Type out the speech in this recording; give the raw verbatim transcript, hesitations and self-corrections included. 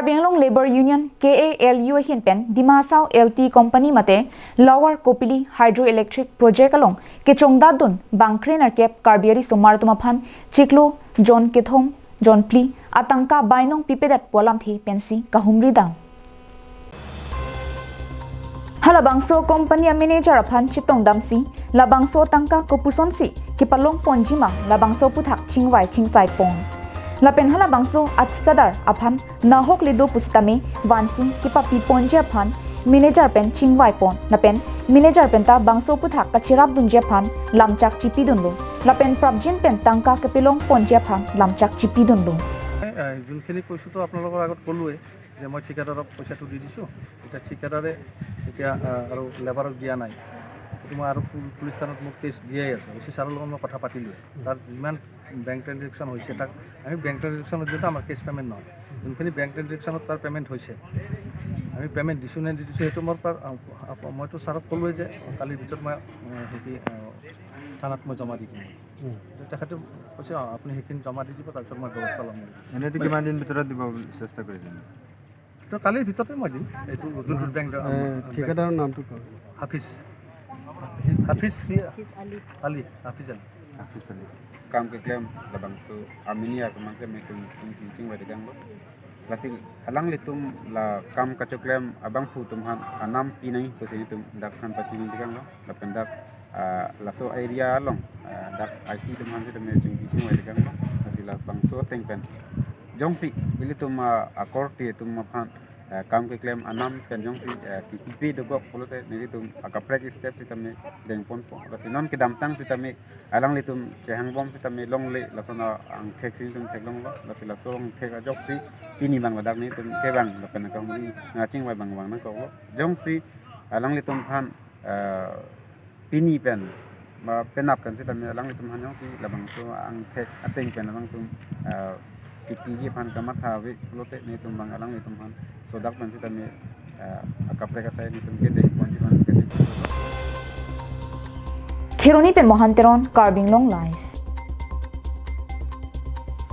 Karbi Anglong Labour Union, K A L U ahin pen Dima Hasao L T Company mate Lower Kopili Hydroelectric Project along kechongdatdun bangkre-nerkep Karbi arisomar atum aphan chiklo jon kethom jon phli atangka bainong pipedet pu alamthe pensi kahumri dam. Halabangso company a manager aphan chetongdamsi labangso atangka kopusonsi kepalongponji ma labangso aphuthak chingvai chingsai pon. Lapen halabangso athikadar aphan nahok le do pusitame vansi kepapiponji aphan manager pen chingvai pon. Lapen manager pen ta bangso aphuthak kacherapdunji aphan lamchak chipidunlo. Lapen prapjin pen tangka kepalongponji aphan lamchak chipidunlo. এ, এ, যোনখিনি কৈছোঁতো আপোনালোকৰ আগত ক'লোৱেই যে মই ঠিকাদাৰক পইচাটো দি দিছোঁ, এতিয়া ঠিকাদাৰে এতিয়া, আ, আৰু লেবাৰক দিয়া নাই। সেইটো মই আৰু পুল-, পুলিচ থানাত মোৰ কেছ দিয়াই আছে। অ' চি ছাৰৰ লগত মই কথা পাতিলোঁৱেই। তাৰ যিমান বেংক ট্ৰেনজেকশ্যন হৈছে, তাক আমি বেংক ট্ৰেনজেকশ্যনত দিওঁতে আমাৰ কেছ পে'মেণ্ট নহয়। যোনখিনি বেংক ট্ৰেনজেকশ্যনত তাৰ পে'মেণ্ট হৈছে, আমি পে'মেণ্ট দিছোঁ নে নিদিছোঁ, সেইটো মোৰ পৰা, আ, আ, মইতো ছাৰক ক'লোৱেই যে কালিৰ ভিতৰত মই, আ, হেৰি, আ, থানাত মই জমা দি দিম। উম। তেখেতে কৈছে, "অ, আপুনি সেইখিনি জমা দি দিব, তাৰপিছত মই ব্যৱস্থা ল'ম।" এনেতো কিমান দিন ভিতৰত দিব বুলি চেষ্টা কৰিছে? তো কালিৰ ভিতৰতে মই দিম। এইটো যোনটো বেংক, এ, বেংক ঠিকাদাৰৰ নামটো কওক। হাফিজ। হাফিজ কি? হাফিজ আলী। আলী, হাফিজ Ali. Hafiz Ali. Kam keklem labangso amini atum aphan si methung tung tung chingvai deganglo. Lasi alanglitum la kam kachoklem abangphu atum aphan anam pinai pusi nelitum dak aphan pachini deganglo. Lapen dak, ah, laso area along, ah, dak I C atum aphan sitame chingki chingvai deganglo. Lasi labangso ateng pen jongsi ilitum, ah, akorte atum aphan, ah, kam keklem anam pen jongsi, ah, kipipe dokok pulote nelitum akaprek step sitame dengponpo. Lasi non kedamtang sitame alanglitum chehangbom sitame longle, lason angthek si nelitum theklonglo. Lasi laso angthek ajoksi pini abang ladak nelitum kevang lapen akam ri ngachingvai abang vang nangkoklo. Jongsi alanglitum aphan, eh, pini pen, ma penap pen sitame alanglitum aphan jongsi labangso angthek ateng pen alangtum, eh, kipiji aphan kamatha ave pulote nelitum abang alanglitum aphan sodak pen sitame, eh, akaprek asai nelitum kedengponji aphan si kachisi. Kheroni pen Mohan Teron, Karbi Anglong Live.